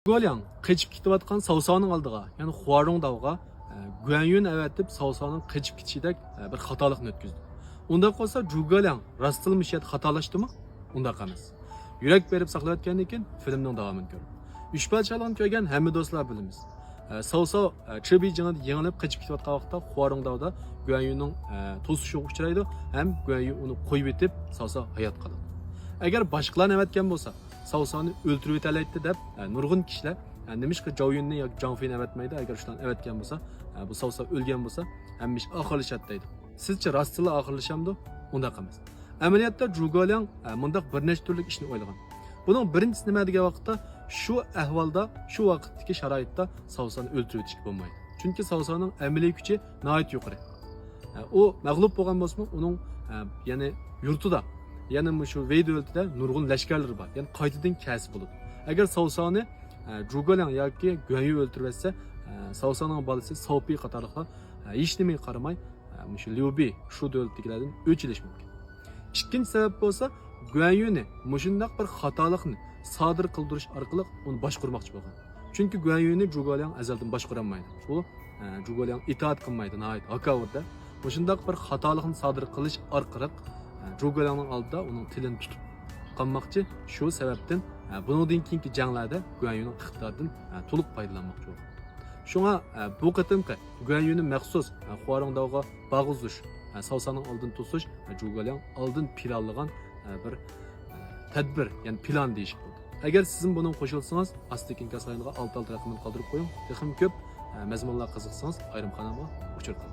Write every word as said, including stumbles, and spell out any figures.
جۇگولياڭ قېچىپ كېتىۋاتقان ساۋساۋنىڭ ئالدىغا، يەنى خۇارۇڭداۋغا، ئە، گۇەنيۈن ئەۋەتىپ ساۋساۋنىڭ قېچىپ كېتىشىدەك، ئە، بىر خاتالىقنى ئۆتكۈزدى. ئۇنداق بولسا جۇگولياڭ راستتىنلا مۇشۇ يەردە خاتالاشتىمۇ؟ ئۇنداق ئەمەس. يۈرەك بېرىپ ساقلاۋەتكەندىن كېيىن فىلىمنىڭ داۋامىنى كۆرۈڭ. ئۈچ پارچىلىقنى كۆرگەن ھەممە دوستلار بىلىمىز. ئە، ساۋساۋ، ئە، چېبى جېڭىدا يېڭىلىپ قېچىپ كېتىۋاتقان ۋاقىتتا خۇارۇڭداۋدا گۇەنيۈننىڭ، ئە، توسۇشىغا ئۇچرايدۇ ھەم گۇەنيۈ ئۇنى قويۇۋېتىپ ساۋساۋ ھايات قالىدۇ. ئەگەر باشقىلارنى ئەۋەتكەن بولسا، ساۋساۋنى ئۆلتۈرۈۋېتەلەيتتى دەپ، ئە، نۇرغۇن كىشىلەر، ئە، نېمىشقا جاۋيۈننى ياكى جاڭفېينى ئەۋەتمەيدۇ، ئەگەر شۇلارنى ئەۋەتكەن بولسا، ئە، بۇ ساۋساۋ ئۆلگەن بولسا، ھەممە ئىش ئاخىرلىشاتتى دەيدۇ. سىزچە راستتىنلا ئاخىرلىشامدۇ؟ ئۇنداق ئەمەس. ئەمەلىيەتتە جۇگولياڭ، ئە، مۇنداق بىر نەچچە تۈرلۈك ئىشنى ئويلىغان. بۇنىڭ بىرىنچىسى نېمە دېگەن ۋاقىتتا، شۇ ئەھۋالدا، شۇ ۋاقىتتىكى شارائىتتا ساۋساۋنى ئۆلتۈرۈۋېتىشكە بولمايدۇ. چۈنكى ساۋساۋنىڭ ئەمەلىي كۈچى ناھايىتى يۇقىرى. ئە، ئۇ مەغلۇپ بولغان بولسىمۇ، ئۇنىڭ، ئە، يەنى يۇرتىدا، يەنى مۇشۇ ۋېي دۆلىتىدە نۇرغۇن لەشكەرلىرى بار. يەنى قايتىدىن كەلسە بولىدۇ. ئەگەر ساۋساۋنى، ئە، جۇگولياڭ ياكى گۇەنيۈ ئۆلتۈرۈۋەتسە، ئە، ساۋساۋنىڭ بالىسى ساۋپى قاتارلىقلار، ئە، ھېچنېمىگە قارىماي، ئە، مۇشۇ ليۇبى شۇ دۆلىتىدىكىلەردىن ئۆچ ئېلىشى مۇمكىن. ئىككىنچى سەۋەب بولسا، گۇەنيۈنى مۇشۇنداق بىر خاتالىقنى سادىر قىلدۇرۇش ئارقىلىق ئۇنى باشقۇرماقچى بولغان. چۈنكى گۇەنيۈنى جۇگولياڭ ئەزەلدىن باشقۇرالمايدۇ. ئۇ، ئە، جۇگولياڭ ئىتائەت قىلمايدۇ، ناھايىتى ھاكاۋۇردا. مۇشۇنداق بىر خاتالىقنى سادىر قىلىش ئارقىلىق، ئە، جۇگولياڭنىڭ ئالدىدا ئۇنىڭ تىلىنى تۇتۇپ قالماقچى. شۇ سەۋەبتىن، ئە، بۇنىڭدىن كېيىنكى جەڭلەردە گۇەنيۈنىڭ ئىقتىدارىدىن، ئە، تولۇق پايدىلانماقچى بولغان. شۇڭا، ئە، بۇ قېتىمقى گۇەنيۈنى مەخسۇس، ئە، خۇارۇڭداۋغا باغ ئۈزۈش، ئە، ساۋساۋنىڭ ئالدىنى توسۇش، ئە، جۇگولياڭ ئالدىن پىلانلىغان، ئە، بىر، ئە، تەدبىر، يەنى پىلان دېيىشكە بولىدۇ. ئەگەر سىزمۇ بۇنىڭغا قوشۇلسىڭىز، ئاستىدىكى ئىنكاس لاينىغا ئالتە ئالتە رەقىمىنى قالدۇرۇپ قويۇڭ. تېخىمۇ كۆپ، ئە، مەزمۇنلارغا قىزىقسىڭىز، ئايرىم قانالغا ئۇچۇر قىلىڭ.